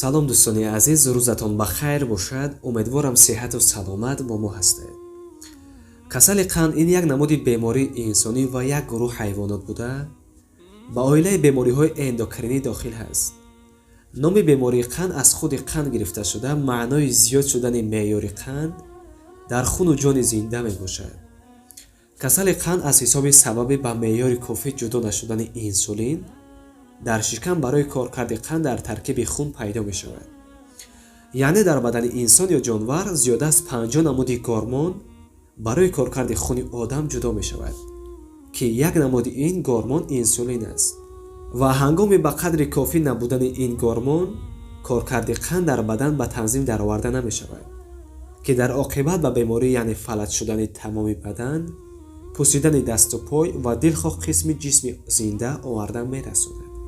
Салом, дӯстони азиз, рӯзатон ба хайр бошад. Умедворам, сиҳату саломат бо мо ҳастед. Касали қанд ин як намуди бемории инсонӣ ва як гурӯҳ ҳайвонот буда, ба оилаи бемориҳои эндокринӣ дохил ҳаст. Номи бемории қанд аз худи қанд гирифта шуда, маънои зиёд шудани меъёри қанд дар хуну ҷони зинда мебошад. Касали қанд аз ҳисоби сабаби ба меъёри кофӣ ҷудо нашудани инсулин дар шикам барои коркарди қанд дар таркиби хун пайдо мешавад. Яъне дар бадани инсон ё ҷонвар зиёда аз 50 намуди гормон барои коркарди хуни одам ҷудо мешавад, ки як намуди ин гормон инсулин аст ва ҳангоми ба қадри кофӣ набудани ин гормон коркарди қанд дар бадан ба танзим дароварда намешавад, ки дар оқибат ба беморӣ, яъне фалаҷ шудани тамоми бадан, пусидани дасту пой ва дилхоҳ қисми ҷисми зинда оварда мерасонад.